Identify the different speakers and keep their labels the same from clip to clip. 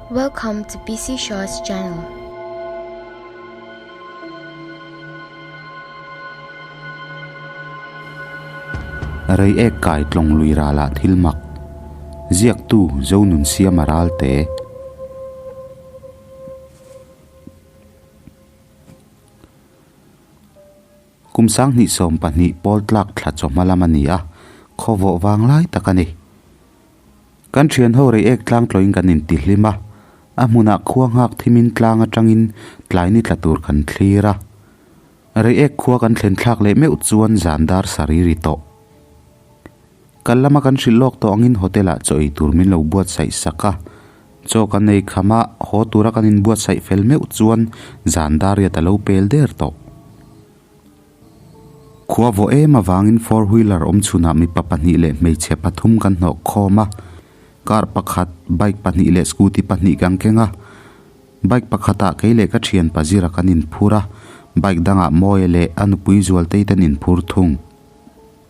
Speaker 1: Welcome to PC Shaw's channel.
Speaker 2: Rei ek kai tlawng lui ralah thil mak ziaktu Zonun Siama Ralte. Kum 2020 pawl tlak thla chawhma lam a ni a, khawvawh vang lai tak a ni. Kan thian ho rei ek tlang tlawhin kan intihlim a, a hmunah khua nghak thimin tlang atangin tlai ni tla tur kan thlir a. Rei ek khua kan thlen thlak leh meuh chuan zan dar sarih ri tawh. Kal lama kan hrilh lawk tawh angin hotel ah chaw ei tur min lo buatsaih sak a, chaw kan ei kham a, haw tura kan inbuatsaih fel meuh chuan zan dar riat a lo pel der tawh. Khua vawh em avangin four wheeler awm chhunah mipa pahnih leh hmeichhe pathum kan hnawh khawm a, car pakhat, bike pahnih leh scooty pahnih kan keng a, bike pakhatah kei leh ka thian pazira kan inphur a, bike dangah Mawia leh a nupui Zualtei ten inphur thung.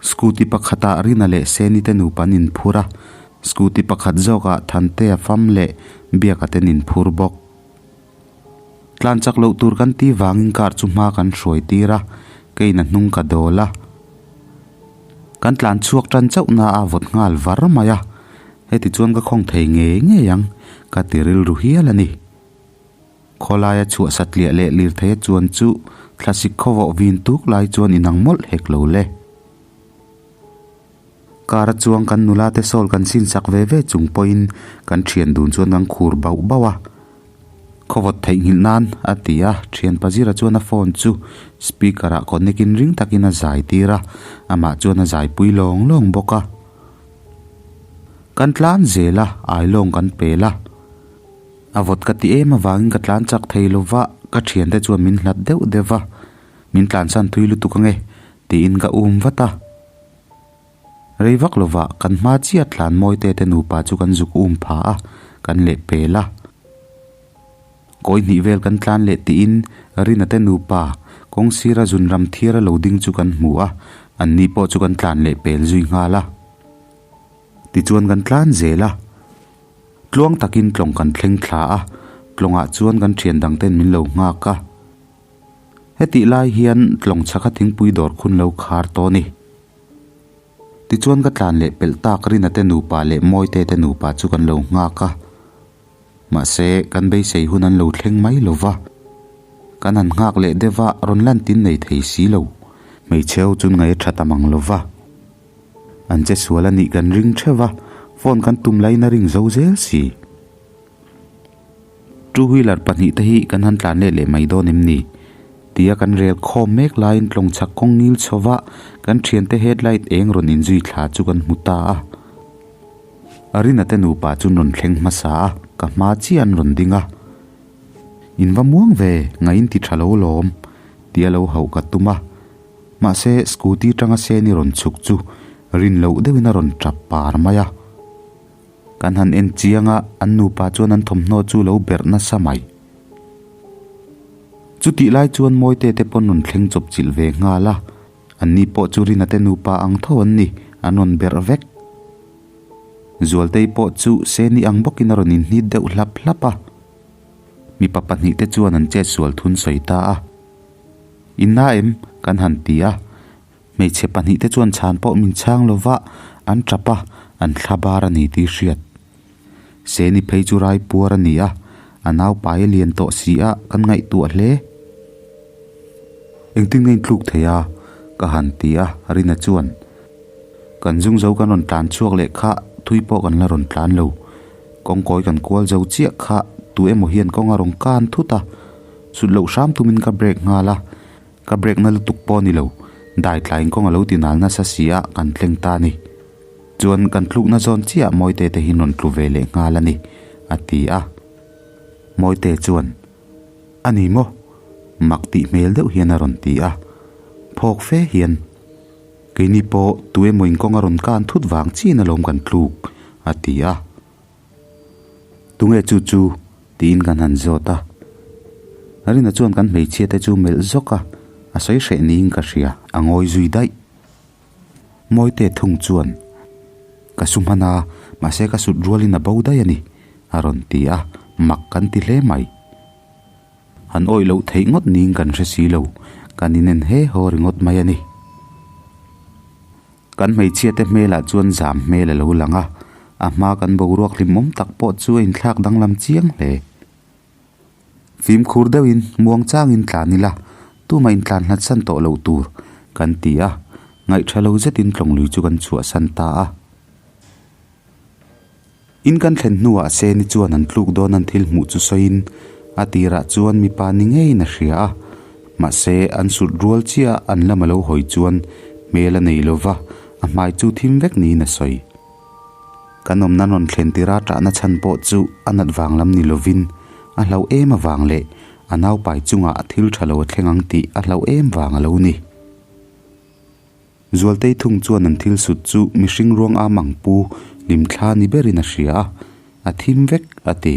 Speaker 2: Scooty pakhatah Rina leh Seni te nupa an inphur a, scooty pakhat zawkah Thantea fam leh Biaka ten inphur bawk. Tlan chak loh tur kan ti vangin car chu hma kan hruai tir a, keiin a hnung ka dawl a. Kan tlan chhuak tan chauh na a vawt nghal var mai a, heti chuan ka khawng thei ngei ngei ang, ka ti rilru hial a ni. Khawlaia chhuah satliah leh lirtheia chuan chu thlasik khawvawh vin tuk lai chuan inang mawlh hek lo le. Car a chuang kan nula te sawl kan sin sak ve ve chung pawhin kan thian dun chuan kan khur bauh bauh a. Khawvawt theihnghilh nan a ti a, thian pazira chuan a phone chu speaker ah connect in ring takin a zai tir a, amah chuan a zai pui lawng lawng bawk a. Kan tlan zel a, ailawng kan pel a. A vawt ka ti em avangin ka tlan chak thei lo va, ka thiante chuan min hlat deuh deuh va, min tlansan thui lutuk ange tiin ka um vat a. Rei vak lo va, kan hma chiah tlan Mawite te nupa chu kan zuk um pha a, kan leh pel a. Kawi hnih vel kan tlan leh tiin Rina te nupa kawng sira zunram thiara lo ding chu kan hmu a, anni pawh chu kan tlan leh pel zui nghal a. Tichuan kan tlan zel a. Tluang takin tlawng kan thleng thla a, tlawngah chuan kan thian dang ten min lo nghak a. Hetih lai hian tlawng chhaka thingpui dawr khun lo khar tawh a ni. Tichuan ka tlan leh pelh tak Rina te nupa leh Mawite te nupa chu kan lo nghak a. Mahse, kan beisei hun an lo thleng mai lo va. Kan han nghak leh deuh a, rawn lantin nei thei si lo. Hmeichhe ho chu ngaih a tha ta mang lo va. An che sual a nih kan ring theuh a, phone kan tum laiin a ring zo zel si. Two wheeler pahnih te hi kan han tlan leh leh mai dawn em ni? Tia kan rel khawm mek laiin tlawng chhak kawng ngil chho va, kan thiante headlight eng rawn inzui thla chu kan hmu ta a. Arina te nupa chu an rawn thleng hmasa a, ka hma chiah an rawn ding a. In va muang ve, ngaih in ti tha lo lawm, tia lo hauh ka tum a. Mahse, scooty tanga Seni rawn chhuk chu rin loh deuhin a rawn tap par mai a. Kan han en chiang a, an nupa chuan an thawmhnaw chu lo berh nasa mai. Chutih lai chuan Mawite te pawn rawn thleng chawp chilh ve nghal a, anni pawh chu Rina te nupa ang tho an ni, an rawn berh vek. Zualtei pawh chu Seni ang bawkin a rawn inhnit deuh hlap hlap a. Mipa pahnih te chuan an chetsual thun sawi ta a. Inna em? kan han ti a. Hmeichhe pahnih te chuan chhan pawh min chhang lo va, an tap a, an thla bar a ni tih hriat. Seni phei chu rai puar a ni a, a naupai a lian tawh si a, kan ngaihtuah hle. Engtin nge intluk thei a? ka han ti a, Rina chuan, Kan zung zo kan rawn tlan chhuak leh kha thui pawh kan la rawn tlan lo. Kawngkawi kan kual zo chiah kha tu emaw hian kawng a rawn kan thut a, Sut loh hram tumin ka break nghal a, ka break na lutuk pawh a ni lo, dai tlaiin kawng a lo ti nal nasa si a, kan tleng ta a ni. Chuan kan tlukna zawn chiah Mawite te hi rawn tlu ve leh nghal a ni, a ti a. Mawite chuan, A ni maw? Mak tih hmel deuh hian a rawn ti a, phawk fe hian, Keini pawh tu emaw in kawng a rawn kan thut vang chiin alawm kan tluk, a ti a. Tunge chu chu? tiin kan han zawt a. Rina chuan kan hmeichhia te chu melh zawk a, a sawi hreh niin ka hria, a ngawi zui daih. Mawite thung chuan, Ka su hman a, mahse ka sut rualin a bo daih a ni, a rawn ti a. mak kan ti hle mai. Han awih loh theih ngawt niin kan hre si lo, kan inen he haw ringawt mai a ni. Kan hmeichhia te hmelah chuan zam hmel a lo lang a, a hma kan boruak hlimawm tak pawh chu a inthlak danglam chiang hle. Fimkhur deuhin muang changin tlan ila, tumah intlan hlat san tawh loh tur kan ti a, ngaihṭha lo zetin tlawnglui chu kan chhuahsan ta a. In kan thlen hnuah Seni chuan an tluk dawn an thil hmuh chu sawiin a tirah chuan mipa ni ngeiin a hria a, mahse an sut rual chiah a an lam a lo hawi chuan hmel a nei lova, a hmai chu thim vek niin a sawi. Kan awmna rawn thlen tira ṭahna chhan pawh chu a nat vang lam ni lovin a hlauh em avang leh a naupai chungah thil ṭha lo a thleng ang tih a hlauh em vang a lo ni. Zualtei thung chuan an thil sut chu mihring ruang am ang pu hlimthla ni berin a hria a, a thim vek a ti.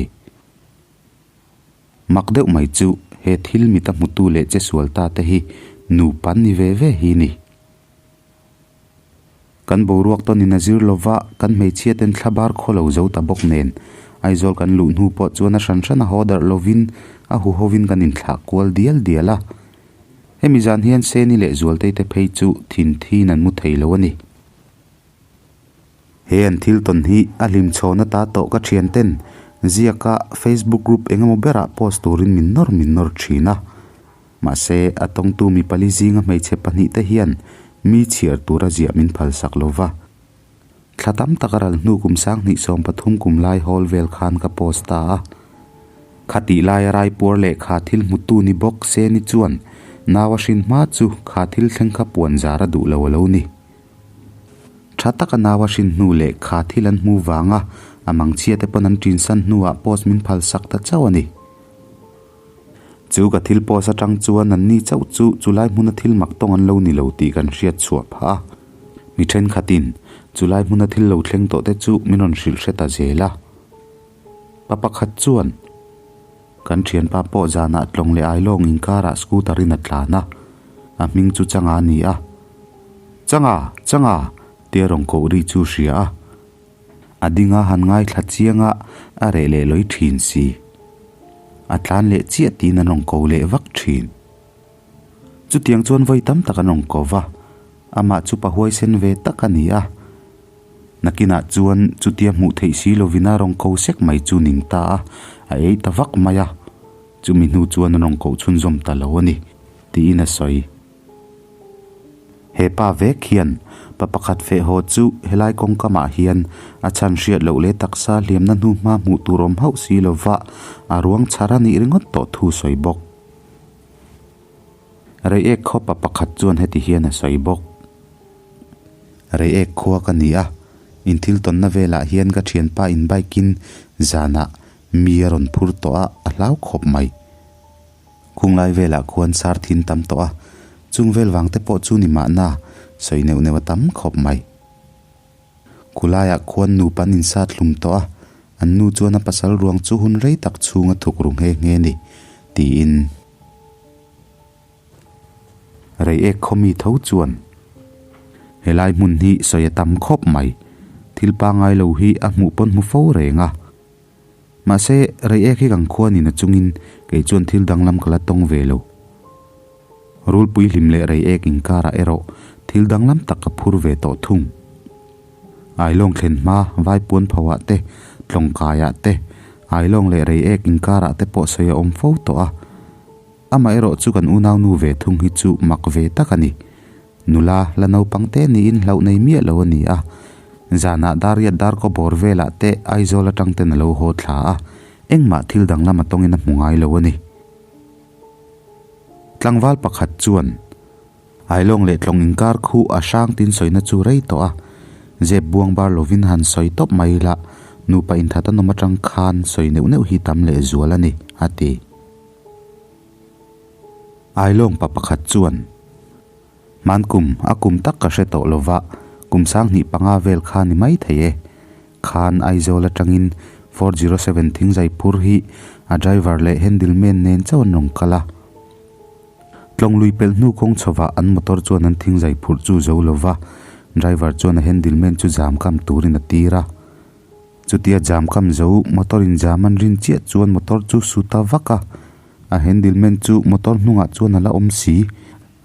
Speaker 2: Mak deuh mai chu he thil mita hmutu leh che sual ta te hi nupa an ni ve ve hi ni. Kan boruak tawnin a zir lova kan hmeichhia ten thla bar khaw lo zo ta bawk nen Aizawl kan luh hnu pawh chuan a hran hran a haw darh lovin a huhovin kan inthlah kual dial dial a. Hemi zan hian Seni leh Zualtei te phei chu thin thin an mu thei lo a ni. He an thil tawn hi a hlim chhawn ata tawh ka thian ten ziaka Facebook group eng emaw berah post turin min nawr min nawr thin a. Mahse, a tawngtu mi pali zinga hmeichhe pahnih te hian mi chhiar tura ziah min phalsak lo va. Thla tam tak a ral hnu kum sanghnih 13 kum lai hawl vel khan ka post ta a. Khatih laia raipuar leh kha thil hmutu ni bawk se ni chuan nau a hrin hma chu kha thil thleng kha puan zar a duh lo a lo ni. Tha taka nau a hrin hnu leh kha thil an hmu vanga a mangchhia te pawn an ṭinsan hnuah post min phalsak ta chauh a ni. Chu ka thil post atang chuan an ni chauh chu chulai hmuna thil mak tawng an lo ni lo tih kan hriat chhuah phah a. Mi thenkhatin chulai hmuna thil lo thleng tawh te chu min rawn hrilh hre ta zel a. Pa pakhat chuan, Kan thianpa pawh zanah tlawng leh ailawng inkarah scooter in a tlan a, a hming chu Changa a ni a. Changa! Changa! tia rawn koh ri chu hria a. A ding a han ngaithla chiang a, a reh leh lawi thin si. A tlan leh chiah tiin an rawn ko leh vak thin. Chutiang chuan vawi tam tak an rawn ko va, amah chu pa huaisen ve tak a ni a. Nakinah chuan chutia hmuh theih si lovin a rawn ko sek mai chu ning ta a, a ei ta vak mai a. Chumi hnu chuan an rawn koh chhunzawm ta lo a ni, tiin a sawi. He pa vek hian pa pakhat feh haw chu helai kawngkamah hian a chhan hriat loh leh taksa hliamna hnu hma hmuh tur awm hauh si lova a ruang chhar a nih ringawt tawh thu sawi bawk. Reiek khaw pa pakhat chuan heti hian a sawi bawk. Reiek khua ka ni a, inthil tawnna velah hian ka thianpa in bike in zanah mi a rawn phur tawh a, a hlau khawp mai. Khunglai velah khuan sar thin tam tawh a, chung vel vang te pawh chu ni mahna sawi neuh neuh a tam khawp mai. Khulaiah khuan nupa an insat hlum tawh a, an nu chuan a pasal ruang chu hun rei tak chhung a thuk ru nghe nghe ni, tiin. Reiek khawmi tho chuan, Helai hmun hi sawi a tam khawp mai, thil pangngai lo hi a hmuh pawn hmu fo reng a. Mahse, Reiek hi kan khua nina chungin kei chuan thil danglam ka la tawng ve lo. Rulpui hlim leh Reiek inkarah erawh thil danglam tak ka phur ve tawh thung. Ailawng thlen hma Vaipuan phoah te, Tlawngkaiah te, Ailawng leh Reiek inkarah te pawh sawi a awm fo tawh a. Amaherawh chu kan unaunu ve thung hi chu mak ve tak a ni. Nula la naupang te niin hlauh nei miah lo a ni a, zanah Dariat Darkaw bawr velah te Aizawl atang ten a lo haw thla a, engmah thil danglam a tawngin a hmu ngai lo a ni. Tlangval pakhat chuan Ailawng leh tlawng inkar khu a hrang tin sawina chu rei tawh a, zep buang bar lovin han sawi tawp mai ila, nupa inthat a nawm atang khan sawi neuh neuh hi tam leh zual a ni, a ti. Ailawng pa pakhat chuan, Hman kum, a kum tak ka hre tawh lova, kum 2005 vel kha ni mai thei e. Khan Aizawl atangin 407 Thingzaiphur hi a driver leh handle man nen chauh an rawn kal a. Tlawng lui pelh hnu kawng chhovah an motor chuan an thingzaiphurh chu zo lova, driver chuan a handle man chu zam kam turin a tir a. Chutia jam kam zo motor in jam an rin chiah chuan motor chu su ta vak a, a handle man chu motor hnungah chuan a la awm si.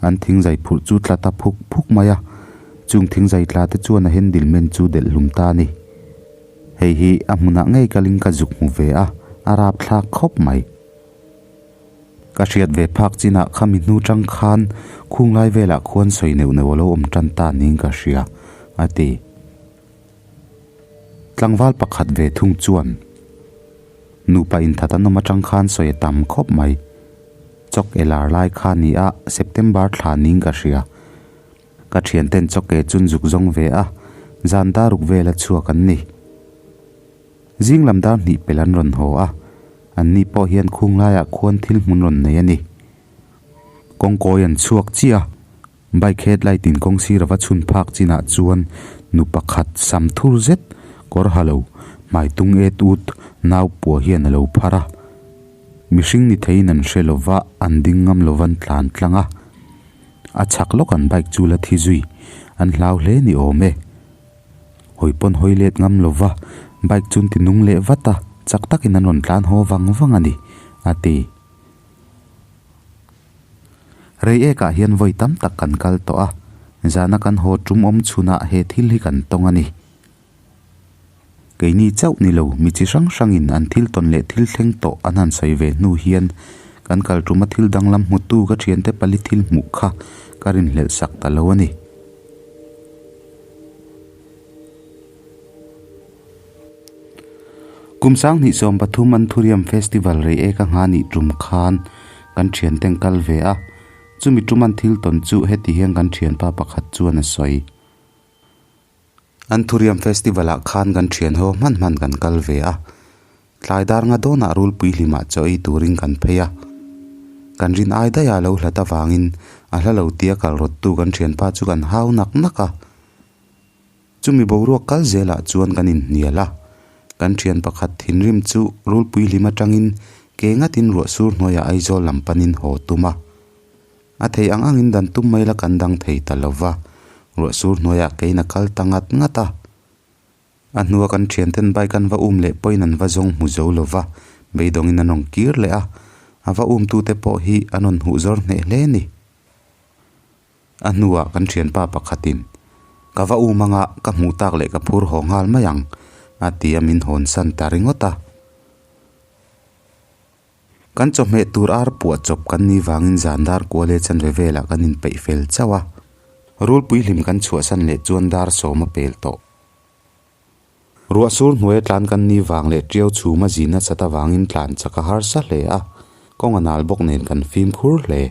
Speaker 2: An thingzai phurh chu tla ta phuk phuk mai a, chung thingzai tla te chuan a handle man chu delh hlum ta a ni. Hei hi a hmunah ngei kalin ka zuk hmu ve a, a rapthlak khawp mai. Ka hriat ve phak chinah khami hnu tang khan khung lai velah khuan sawi neuh neuh a lo awm tan ta niin ka hria, a ti. Tlangval pakhat ve thung chuan nupa inthat an awm atang khan sawi a tam khawp mai. Chawk e lar lai kha ni a, September thla niin ka hria. Ka thianten chawk e chun zuk zawng ve a, zan daruk vela chhuak an ni. Zing lam dar hnih pel an rawn haw a, anni pawh hian khung laiah khuan thil hmun rawn nei a ni. Kawngkawi an chhuak chiah a, bike headlight in kawng sir ava chhun phak chinah chuan nu pakhat sam thur zet kawr ha lo, hmai tung et ut nau pua hian a lo phar a. Mihring ni theiin an hre lova, an ding ngam lova an tlan tlang a. A chhak lawk an bike chu la thi zui, an hlau hle ni awm e. Hawi pawn hawi let ngam lova bike chu an ti nung leh vat a, chak takin an rawn tlan haw vang vang a ni, a ti. Rei ekah hian vawi tam tak kan kal tawh a, zana kan haw tum awm chhunah he thil hi kan tawng a ni. Keini chauh ni lo, mi chi hrang hrangin an thil tawn leh thil thleng tawh an han sawi ve hnu hian kan kal tuma thil danglam hmutu ka thiante pali thil hmuh kha ka rinhlelh sak ta lo a ni. Kum 2013 Anthurium Festival rei eka ngha nih tum khan kan thianten kal ve a, chumi tum an thil tawn chu heti hian kan thianpa pakhat chuan a sawi. Anthurium Festival ah khan kan thian ho hman hman kan kal ve a, tlai dar nga dawnah rulpui hlimah chaw ei turin kan phei a. Kan rin ai daih a lo hlat avangin a hla lo tia kal rawttu kan thianpa chu kan hau nak nak a. Chumi boruak kal zelah chuan kan inhnial a, kan thian pakhat thinrim chu rulpui hlim atangin ke ngatin ruah sur hnuaiah Aizawl lam panin haw tum a. A thei ang angin dan tum mai la kan dang thei ta lo va, ruah sur hnuaiah kein a kal ta ngat ngat a. A hnua kan thianten bike an va um leh pawhin an va zawng hmu zo lo va, beidawngin an rawn kir leh a, a va umtute pawh hi an rawn huh zawr hneh hle a ni. A hnuah kan thianpa pakhatin, Ka va um anga ka hmuh tak leh ka phur haw nghal mai ang, a ti a min hawn san ta ringawt a. Kan chawhmeh tur ar puah chawp kan nih vangin zan dar kual leh chanve velah kan inpeih fel chauh a. Rulpui hlim kan chhuahsan leh chuan dar sawm a pel tawh. Ruah sur hnuaia tlan kan nih vang leh tiau chhum a zin nasat avangin tlan chak a harsa hle a, kawng a nal bawk nen kan fimkhur hle.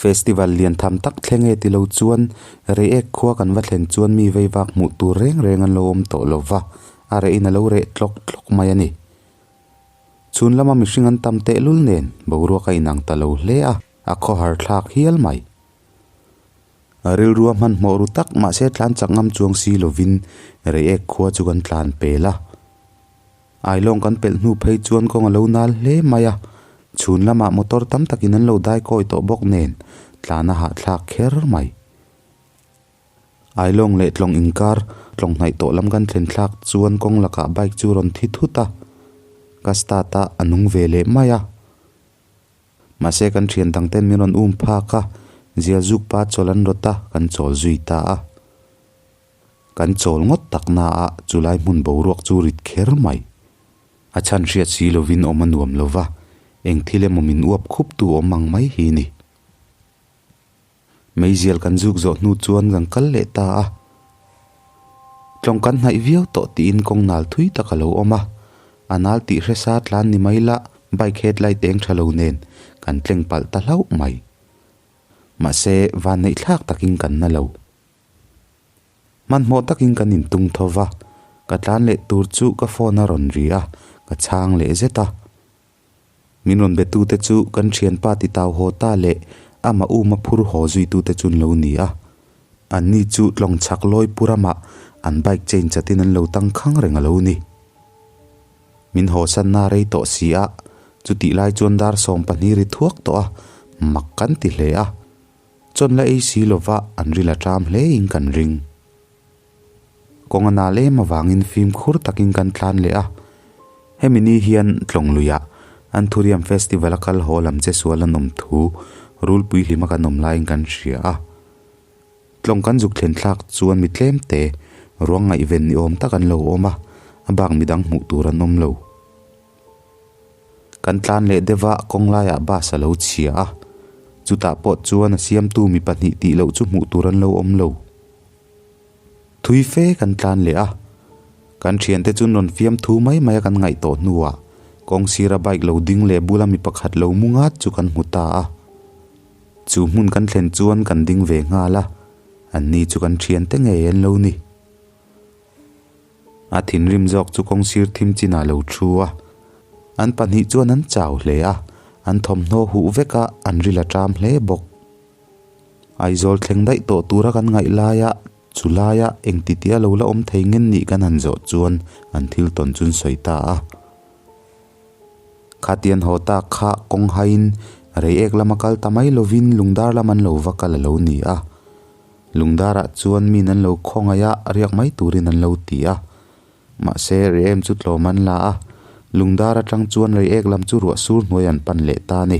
Speaker 2: Festival lian tham tak thleng e ti lo chuan Reiek khua kan va thlen chuan mi vei vak hmuh tur reng reng an lo awm tawh lo va, a reh in a lo reh tlawk tlawk mai a ni. Chhun lama mihring an tam tehlul nen boruak a inang ta lo hle a, a khawhar thlak hial mai. A rilrua hmanhmawh ru tak mahse tlan chak ngam chuang si lovin Reiek khua chu kan tlan pel a. Ailawng kan pelh hnu phei chuan kawng a lo nal hle mai a, chhun lamah motor tam takin an lo dai kawi tawh bawk nen tlan a hahthlak kher mai. Ailawng leh tlawng inkar tlawng hnaih tawh lam kan thlen thlak chuan kawng lakah bike chu rawn thi thut a, ka start a, a nung ve leh mai a. Mahse kan thian dang ten min rawn um phak a, zial zuk pa chawl an rawt a, kan chawl zui ta a. Kan chawl ngawt tak na a, chulai hmun boruak chu rit kher mai. A chhan hriat si lovin awm a nuam lo va, eng thil emaw min uap khup tu awm ang mai hi ni. Meizial kan zuk zawh hnu chuan kan kal leh ta a. Tlawng kan hnaih viau tawh tiin kawng nal thui tak a lo awm a, a nal tih hre sa tlan ni mai la bike headlight eng tha lo nen kan tleng palh ta hlauh mai. Mahse, vanneih thlak takin kan na lo. Hmanhmawh takin kan intung tho va, ka tlan leh tur chu ka phone a rawn ri a, ka chhang leh zet a. Min rawn be tute chu kan thianpa ti tau haw ta leh amah uma phur haw zui tute chu an lo ni a. Anni chu tlawng chhak lawi pu ramah an bike chain chatin an lo tang khang reng a lo ni. Min haw sanna rei tawh si a, chutih lai chuan dar 12 ri thuak tawh a, mak kan ti hle a. Chawn la ei si lova an ril a ṭam hle in kan ring. Kawng a nal em avangin fimkhur takin kan tlan leh a. Hemi ni hian Tlawng luiah Anthurium Festival a kal haw lam che sual an awm thu Rulpui hlima kan awm laiin kan hria a. Tlawng kan zuk thlen thlak chuan mi tlem te ruang ngaihven ni awm tak an lo awm a, a bak midang hmuh tur an awm lo. Kan tlan leh deuh a, kawng laiah bus a lo chhia a, chutah pawh chuan a siamtu mi pahnih tih loh chu hmuh tur an lo awm lo. Thui fe kan tlan leh a, kan thiante chu rawn fiam thu mai mai a kan ngaih tawh hnuah kawng sira bike lo ding leh bula mi pakhat lo mu ngat chu kan hmu ta a. Chu hmun kan thlen chuan kan ding ve nghal a, an ni chu kan thiante ngei an lo ni. A thinrim zawk chu kawng sir thim chinah lo thu a, an pahnih chuan an chau hle a, an thawmhnaw huh vek a, an ril a ṭam hle bawk. Aizawl thleng daih tawh tura kan ngaih laia chu laia engtitia lo la awm thei ngen nih kan han zawh chuan an thil tawn chu an sawi ta a. Khatian haw tak kha kawng haiin Reiek lama kal ta mai lovin Lungdar lam an lo va kal a lo ni a. Lungdarah chuan min an lo khawngaih a, riak mai turin an lo ti a. Mahse Reiek chu tlawm an la a, Lungdar atang chuan Reiek lam chu ruah sur hnuai an pan leh ta a ni.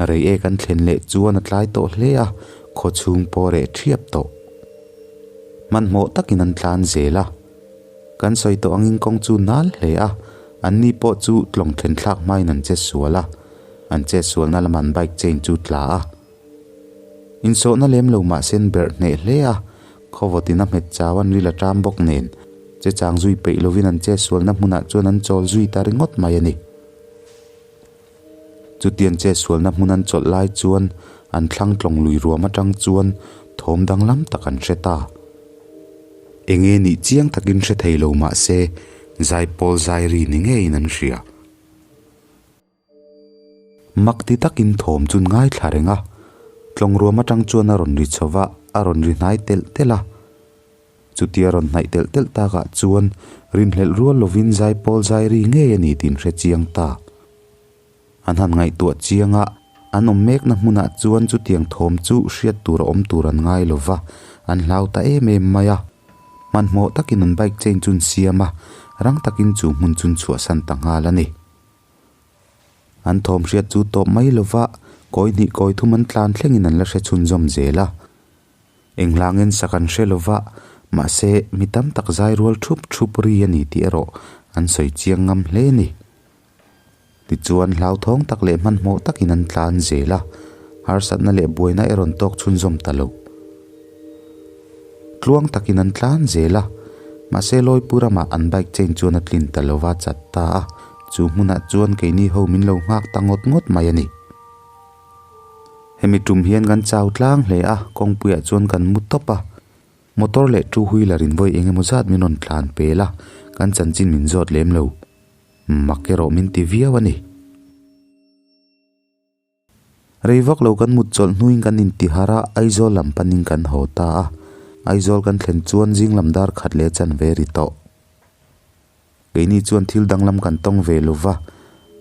Speaker 2: Reiek an thlen leh chuan a tlai tawh hle a, khaw chhung pawh reh thiap tawh. Hmanhmawh takin an tlan zel a. Kan sawi tawh angin kawng chu nal hle a, anni pawh chu tlawng thlen thlak hmain an che sual a, an che sualna lama an bike chain chu tla a. Insawhna lem lo mahse an berh hneh hle a, khawvawtin a hmet chau an ril a ṭam bawk nen, che chang zui peih lovin an che sualna hmunah chuan an chawl zui ta ringawt mai a ni. Chutiang che sualna hmun an chawlh lai chuan an thlang tlawng lui ruam atang chuan thawm danglam tak an hre ta. Enge nih chiang takin hre thei lo mah se zaipawl zairi ni ngeiin an hria. Mak ti takin thawm chu an ngaithla reng a, tlawng ruam atang chuan a rawn ri chho va, a rawn ri hnai telh telh a. Chutia rawn hnaih telh telh takah chuan rinhlelh rual lovin zaipawl zairi ngei a ni tih an hre chiang ta. An han ngaihtuah chiang a, an awm mekna hmunah chuan chutiang thawm chu hriat tur a awm tur an ngai lo va, an hlau ta em em mai a. Hmanhmawh takin an bike chain chu an siam a, rang takin chu hmun chu an chhuahsan ta nghal a ni. An thawm hriat chu tawp mai lo va, kawi hnih kawi thum an tlan thlengin an la hre chhunzawm zel a. Enghlangin sak an hre lo va, mahse mi tam tak zai rual thup thup ri a ni tih erawh an sawi chiang ngam hle a ni. Tichuan hlauthawng tak leh hmanhmawh takin an tlan zel a, harsatna leh buaina erawn tawk chhunzawm ta lo. Tluang takin an tlan zel a, mahse Lawipur ramah an bike chain chuan a tlin ta lo va chat ta a, chu hmunah chuan keini ho min lo nghak ta ngawt ngawt mai a ni. Hemi tum hian kan chau tlang hle a, kawngpuiah chuan kan mu tawp a. Motor leh two wheeler in vawi eng emaw zat min rawn tlan pel a, kan chanchin min zawt lem lo. Mak erawh min ti viau a ni. Rei vak lo kan mut chawlh hnuin kan intihar a, Aizawl lam panin kan haw ta a. Aizawl kan thlen chuan zing lam dar khat leh chanve ri tawh. Keini chuan thil danglam kan tawng ve lo va,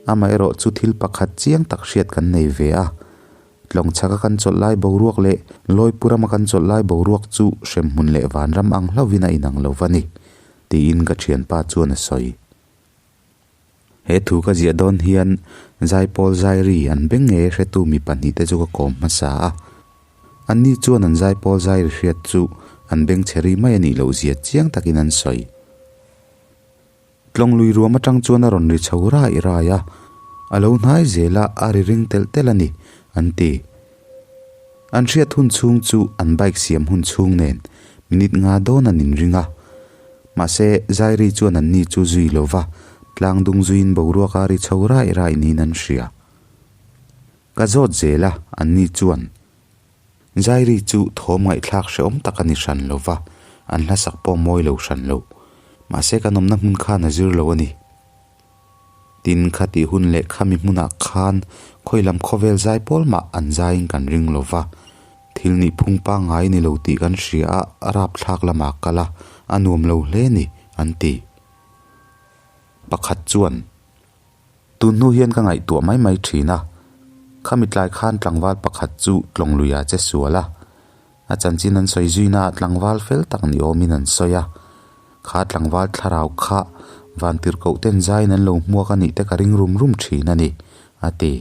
Speaker 2: amaherawh chu thil pakhat chiang tak hriat kan nei ve a. Tlawng chhaka kan chawlh lai boruak leh Lawipur rama kan chawlh lai boruak chu hremhmun leh vanram ang hlauhin a inang lo va ni, tiin ka thianpa chuan a sawi. He thu ka ziah dawn hian Zaipawl Zairi an beng ngei hretu mi pahnihte chu ka kawm hmasa a. Anni chuan an Zaipawl Zairi hriat chu an beng chhe ri mai a nih loh zia chiang takin an sawi. Tlawng lui ruam atang chuan a rawn ri chho rai rai a, a lo hnai zel a, a ri ring telh telh a ni, an ti. An hriat hun chhung chu an bike siam hun chhung nen minute nga dawn an inring a. Mahse, Zairi chuan an ni chu zui lo va, tlang dung zuiin boruak a ri chho rai rai niin an hria. Ka zawt zel a, an ni chuan Zairi chu thawm ngaihthlak hrehawm tak a ni hran lo va, an hlasak pawh mawi lo hran lo. Mahse kan awmna hmun khan a zir lo a ni. Tin, khatih hun leh khami hmunah khan khawi lam khawvel zai pawl mah an zaiin kan ring lo va, thil nih phung pangngai ni lo tih kan hria a, rapthlak lamah kal a, a nuam lo hle a ni, an ti. Pakhat chuan. Tun hnu hian ka ngaihtuah mai mai thin a, khami tlai khan tlangval pakhat chu tlawng luiah che sual a. A chanchin an sawi zuina ah tlangval fel tak ni awmin an sawi a. Kha tlangval thlarau kha vantirhkoh ten zaiin an lo hmuak a nih te ka ring rum rum thin a ni, a ti.